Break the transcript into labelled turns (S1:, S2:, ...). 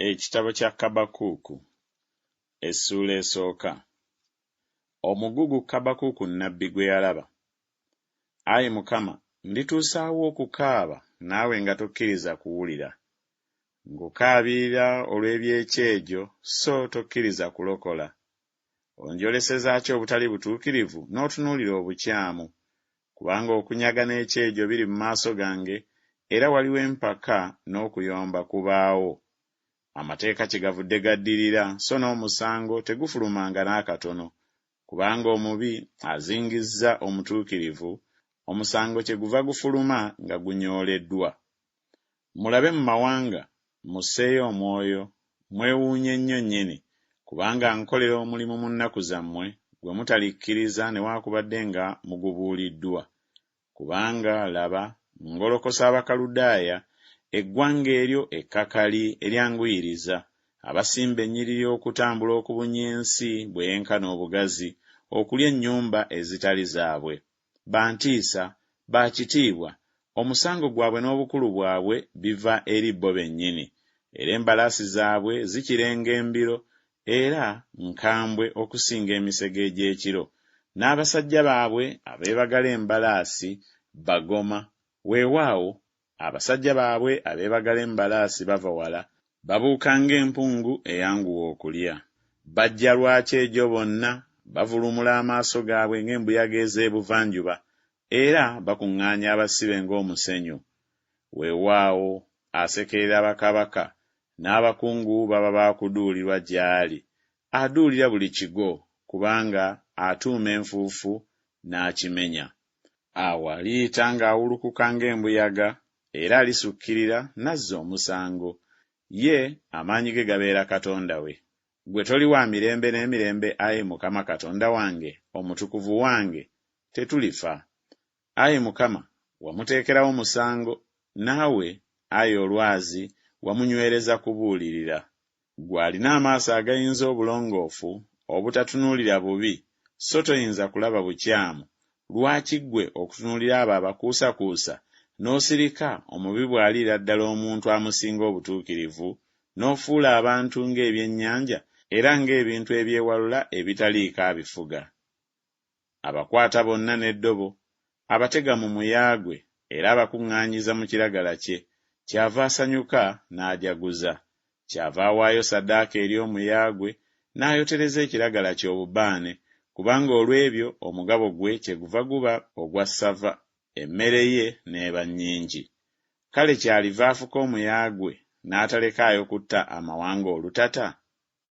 S1: Ekitabo kya Kaabakuuku Essuula esooka. Omugugu Kaabakuuku nnabbi gwe yalaba. Ayi Mukama, ndituusa wa okukaaba naawe nga tokkiriza kuwulira? Nkukaabirira olw'eby'ekyejo so tokkiriza kulokola. Onjoleseza ki obutali butuukirivu n'otunuulira obukyamu? Kubanga okunyaga n'ekyejo biri mu maaso gange, era waliwo empaka n'okuyomba kubaawo. Amateeka kyegavudde gaddirira, so n'omusango tegufulumanga n'akatono. Kubanga omubi azingizza omutuukirivu, omusango kyeguva gufuluma nga gunyooleddwa. Mulabe mu mawanga, musseeyo omwoyo, mwewuunye nnyo nnyini, kubanga nkolera omulimu mu nnaku zammwe gwe mutalikkiriza newaakubadde nga mugubuuliddwa. Kubanga, laba, ngolokosa Abakaludaaya, eggwanga eryo ekkakali eryanguyiriza, abasimba ennyiriri okutambula okubunya ensi bwe yenkana obugazi, okulya ennyumba ezitali zaabwe. Ba ntiisa, ba kitiibwa, omusango gwabwe n'obukulu bwabwe biva eri bo bennyini, era embalaasi zaabwe zikira engo embiro, era nkambwe okusinga emisege egy'ekiro, n'abasajja baabwe abeebagala embalaasi bagoma, weewaawo, abasajja baabwe abeebagala embalaasi bava wala, babuuka ng'empungu eyanguwa okulya. Bajja lwa kyejo bonna, bavulumula amaaso gaabwe ng'embuyaga ez'ebuvanjuba, era bakuŋŋaanya abasibe ng'omusenyu. Weewaawo, asekerera bakabaka, n'abakungu baba ba kuduulirwa gy'ali, aduulira buli kigo, kubanga atuuma enfuufu n'akimenya. Awo aliyita ng'awulukuka ng'embuyaga, era alisukkirira n'azza omusango, ye amaanyi ge gabeera Katonda we. Ggwe toli wa mirembe n'emirembe, ai Mukama Katonda wange, Omutukuvu wange, tetulifa. Ayi Mukama, wamuteekerawo musango, naawe, ayi Olwazi, wamunywereza kubuulirira. Ggwe alina amaaso agayinza obulongoofu, obutatunuulira bubi, so toyinza kulaba bukyamu, lwaki ggwe okutunuulira abo abakuusakuusa, n'osirika omubi bw'aliira ddala omuntu amusinga obutuukirivu, n'ofuula abantu ng'ebyennyanja era ng'ebintu ebyewalula ebitaliiko abifuga? Abakwata bonna n'eddobo, abatega mu muya gwe, era abakuŋŋaanyiza mu kiragala kye, kyava asanyuka n'ajaguza. Kyava awaayo ssaddaaka eri omuya gwe, n'ayotereza ekiragala kye obubaane, kubanga olw'ebyo omugabo gwe kyeguva guba ogwa ssava, emmere ye n'eba nnyingi. Kale kyaliva afuka omuya gwe, n'atalekaayo kutta amawanga olutata?